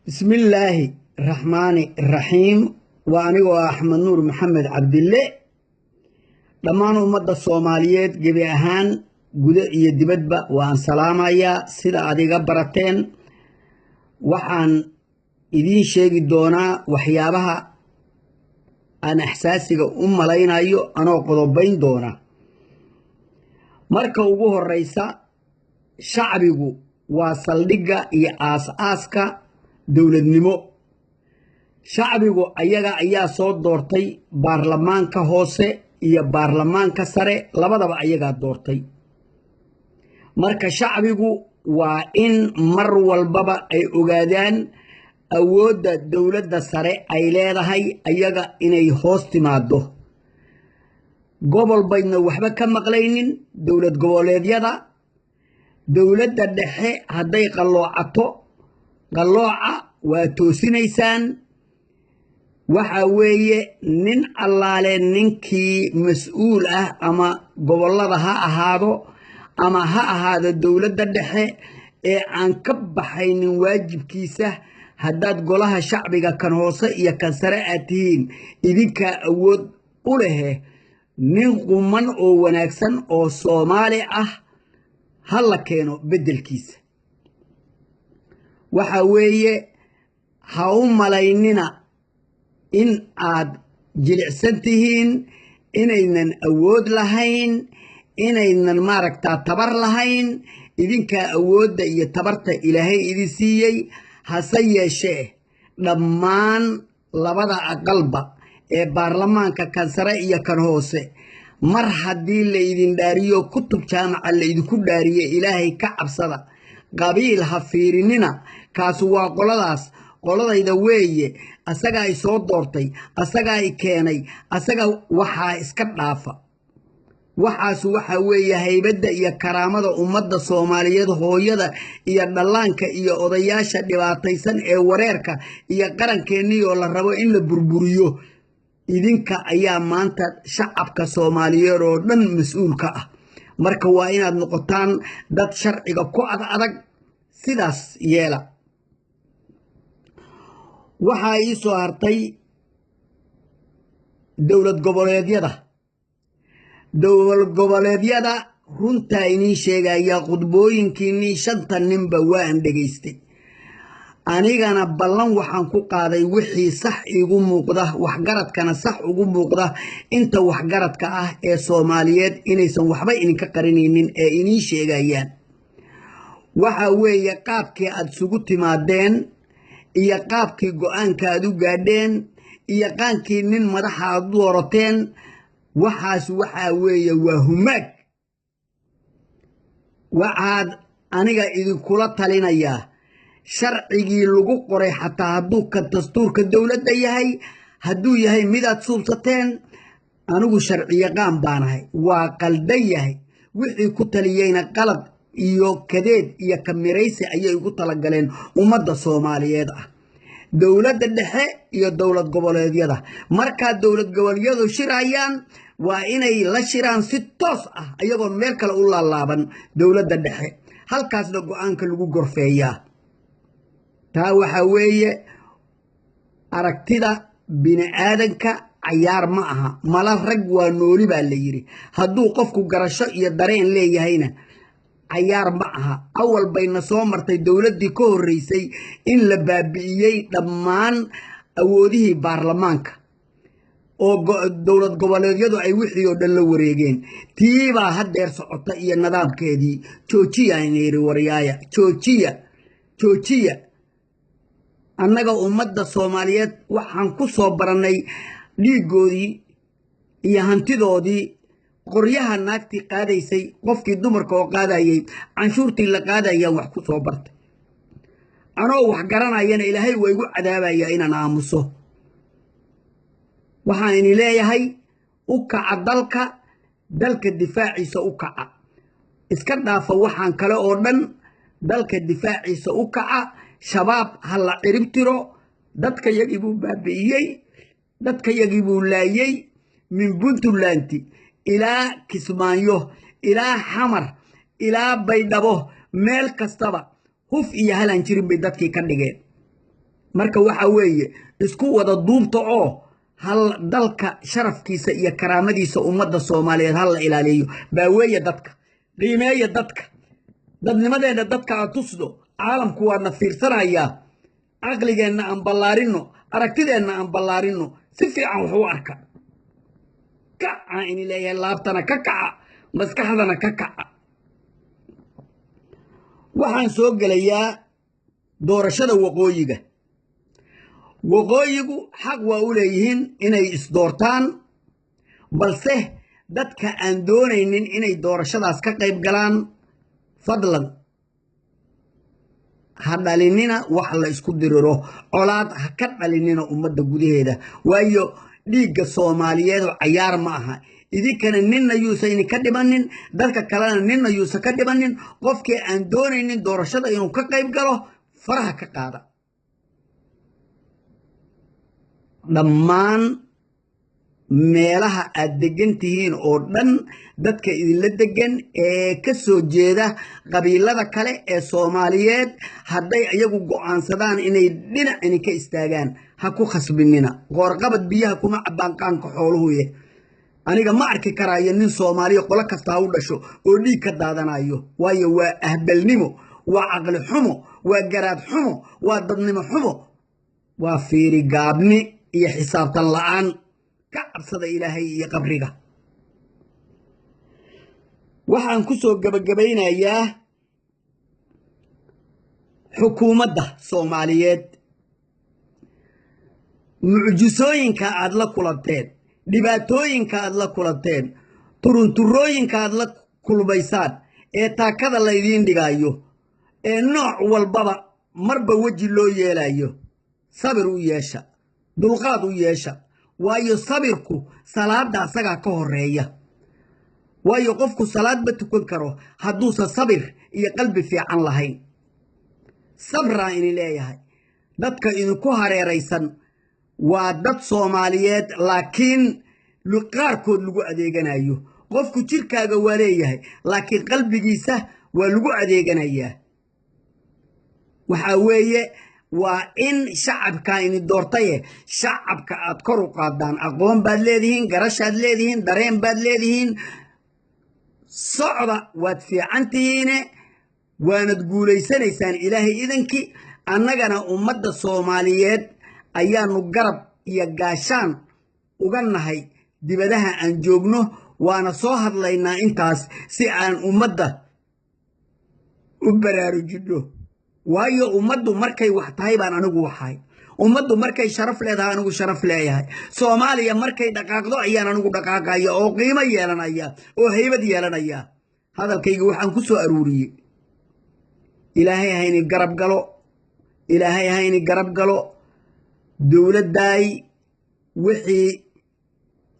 Bismillaahi Raxmaani Raxiim. Waa anigoo Axmed Nuur Maxamed Cabdille. Dhammaan ummadda Soomaaliyeed gebi ahaan, gudo iyo dibadba, waan salaamayaa. Sida aad iga barateen, waxaan idiin sheegi doonaa waxyaabaha aan axsaasiga u malaynayo, anoo qodobayn doona. Marka ugu horeysa, shacbigu waa saldhigga iyo aas-aaska dowladnimo. Shacbigu ayaga ayaa soo doortay baarlamaanka hoose iyo baarlamaanka sare, labadaba ayagaa doortay. Marka shacbigu waa in mar walbaba ay ogaadaan awoodda dowladda sare ay leedahay ayaga inay hoos timaado. Gobol baydna waxba ka maqlaynin dowlad goboleedyada. Dowladda dhexe hadday qalloocato, qallooca waa toosinaysaan. Waxa weeye, nin allaale ninkii mas-uul ah, ama gobollada ha ahaado ama ha ahaado dowladda dhexe, ee aan ka baxaynin waajibkiisa, haddaad golaha shacbiga kan hoose iyo kan sare aad tihiin, idinkaa awood u lehe. Nin quman oo wanaagsan oo Soomaali ah ha la keeno beddelkiisa. Waxa weeye, ha u malaynina in aad jilicsan tihiin, inaynan awood lahayn, inaynan maaragtaa tabar lahayn. Idinkaa awoodda iyo tabarta Ilaahay idin siiyey. Hase yeeshee, dhammaan labada aqalba ee baarlamaanka, kan sare iyo kan hoose, mar haddii laydin dhaariyo, kutub jaamaca laydinku dhaariye, Ilaahay ka cabsada. Qabiil ha fiirinina. Kaasu waa qoladaas, qoladayda weeye, asagaa i soo doortay, asagaa i keenay, asaga waxaa iska dhaafa. Waxaas waxa weeye haybadda iyo karaamada ummadda Soomaaliyeed, hooyada iyo dhallaanka iyo odayaasha dhibaataysan ee wareerka iyo qarankeennii la rabo in la burburiyo. Idinka ayaa maanta shacabka Soomaaliyeed oo dhan mas-uul ka ah. Marka waa inaad noqotaan dad sharciga ku ad adag. Sidaas yeela. Waxaa ii soo hartay dowlad goboleedyada. Dowlad goboleedyada, runtaa iniin sheegaya, khudbooyinkiinnii shanta ninba waan dhegaystay. Anigana ballan waxaan ku qaaday wixii sax iigu muuqda, waxgaradkana sax ugu muuqda, inta waxgaradka ah ee Soomaaliyeed inaysan waxba idinka qarinaynin ee iniin sheegayaan. Waxa weeye, qaabkii aad isugu timaadeen iyo qaabkii go-aanka aad u gaadheen iyo qaankii nin madaxa aad u doorateen, waxaas waxaa weeye waa humaag. Waxaad aniga idinkula talinayaa, sharcigii lagu qoray, xataa hadduu ka dastuurka dowladda yahay, hadduu yahay midaad suubsateen, anigu sharciyaqaan baanahay, waa qaldan yahay. Wixii ku taliyeyna qalad iyo kadeed iyo kamiraysi ayay ugu talagaleen ummadda Soomaaliyeed ah, dowladda dhexe iyo dowlad goboleedyada. Markaa dowlad goboleedyadu shirayaan, waa inay la shiraan si toos ah, ayagoon meel kale u laalaaban dowladda dhexe, halkaasna go-aanka lagu gorfeeyaa. Taa waxaa weeye, aragtida bini aadanka cayaar ma aha. Mala rag waa nooli baa la yidhi. Hadduu qofku garasho iyo dareen leeyahayna, cayaar ma aha. Awal bayna soo martay dowladdii ka horreysay in la baabi'iyey dhammaan awoodihii baarlamaanka oo dowlad goboleedyadu ay wixii oo dhan la wareegeen. Tiibaa haddeer socota iyo nidaamkeedii. Joojiya yidhi, waryaaya, joojiya, joojiya. Annaga ummadda Soomaaliyeed waxaan ku soo barannay dhiiggoodii iyo hantidoodii, qoryaha naagtii qaadaysay, qofkii dumarka oo qaadayay, canshuurtii la qaadayaan wax ku soo bartay. Anoo wax garanayana Ilaahay waa igu cadaabaya inaan aamuso. Waxaan ini leeyahay, u kaca dalka, dalka difaaciisa u kaca. Iska dhaafa waxaan kale oo dhan, dalka difaaciisa u kaca. Shabaab ha la cirib tiro. Dadka yagii buu baabi'iyey, dadka yagii buu laayey, min Puntland ilaa Kismaayo, ilaa Xamar, ilaa Baydhabo, meel kastaba huf iyo halaan jirin bay dadkii ka dhigeen. Marka waxa weeye isku wada duubta oo hal dalka sharafkiisa iyo karaamadiisa ummadda Soomaaliyeed hal la ilaaliyo. Baaweeye dadka, qiimeeya dadka, dadnimadeenna dadka aan tusno. Caalamku waana fiirsanayaa. Caqligeenna aan ballaarino, aragtideenna aan ballaarino, si fiican wax u arka. Kacaa ini leeyahay, laabtana ka kaca, maskaxdana ka kaca. Waxaan soo gelayaa doorashada waqooyiga. Waqooyigu xaq waa u leeyihiin inay isdoortaan, balse dadka aan doonaynin inay doorashadaas ka qayb galaan, fadlan ha dhalinina wax la isku diriro, colaad ha ka dhalinina ummadda gudaheeda. Waayo dhiigga Soomaaliyeed oo cayaar ma aha. Idinkana ninna yuusan idinka dhimanin, dadka kalena ninna yuusan ka dhimanin. Qofkii aan doonaynin doorashada inuu ka qayb galo, faraha ka qaada. Dhammaan meelaha aad degan tihiin oo dhan, dadka idinla degan ee ka soo jeeda qabiilada kale ee Soomaaliyeed, hadday iyagu go'aansadaan inay dhinac idinka istaagaan, ha ku khasbinina. Qoorqabad biyaha kuma cabbaan qaanka xooluhuye. Aniga ma arki karaayo nin Soomaaliya, qolo kasta ha u dhasho, oo dhiig ka daadanayo. Waayo waa ahbalnimo, waa caqli xumo, waa garaad xumo, waa dadnimo xumo, waa fiiri gaabni iyo xisaabtan la'aan. Ka cabsada Ilaahay iyo qabriga. Waxaan ku soo gabagabaynayaa xukuumadda Soomaaliyeed: mucjisooyinka aad la kulanteen, dhibaatooyinka aad la kulanteen, turunturooyinka aad la kulmaysaan ee taakada laydiin dhigayo ee nooc walbaba marba weji loo yeelayo, sabir u yeesha, dulqaad u yeesha. Waayo sabirku salaadda asagaa ka horeeya. Waayo qofku salaad ma tukan karo hadduusan sabir iyo qalbi fiican lahayn. Sabraa ini leeyahay. Dadka idinku hareeraysan waa dad Soomaaliyeed, laakiin qaarkood lagu adeeganayo. Qofku jirkaaga waa leeyahay, laakiin qalbigiisa waa lagu adeeganayaa. Waxaa weeye waa in shacabka ini doortaye shacabka aad kor u qaadaan. Aqoon baad leedihiin, garashaad leedihiin, dareen baad leedihiin. Socda, waad fiican tihiine, waanad guulaysanaysaan Ilaahay idankii. Annagana ummadda Soomaaliyeed ayaanu garab iyo gaashaan uga nahay dibadaha aan joogno, waana soo hadlaynaa intaas si aan ummadda u baraarujinno. Waayo ummaddu markay wax tahay baan anigu waxahay, ummaddu markay sharaf leedahay anigu sharaf leeyahay, Soomaaliya markay dhaqaaqdo ayaan anigu dhaqaaqaya oo qiimo yeelanaya oo haybad yeelanaya. Hadalkayga waxaan ku soo aruuriyey: Ilaahay hayni garab galo, Ilaahay hayni garab galo. Dowladdaay wixii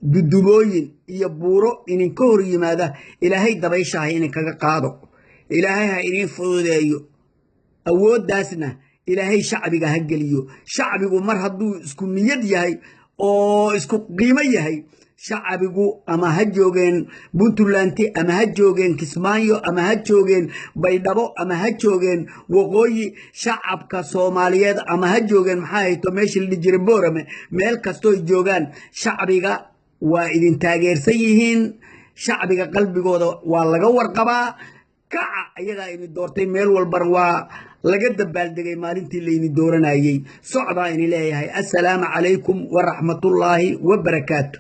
dudubooyin iyo buuro idinka hor yimaada, Ilaahay dabaysha ha idinkaga qaado, Ilaahay ha idiin fududeeyo. Awooddaasna Ilaahay shacbiga ha geliyo. Shacbigu mar hadduu isku niyad yahay oo isku qiimo yahay, shacbigu ama ha joogeen Puntlanti, ama ha joogeen Kismaayo, ama ha joogeen Baydhabo, ama ha joogeen waqooyi, shacabka Soomaaliyeed ama ha joogeen maxaa hayto meeshii la dhihi jiray Boorame, meel kastooy joogaan shacbiga waa idin taageersan yihiin. Shacbiga qalbigooda waa laga warqabaa. Kaca, ayagaa idin doortay, meel walbana waa laga dabaaldegay maalintii layni dooranayey. Socdaa ini leeyahay. Assalaamu calaykum waraxmatullaahi wabarakaatu.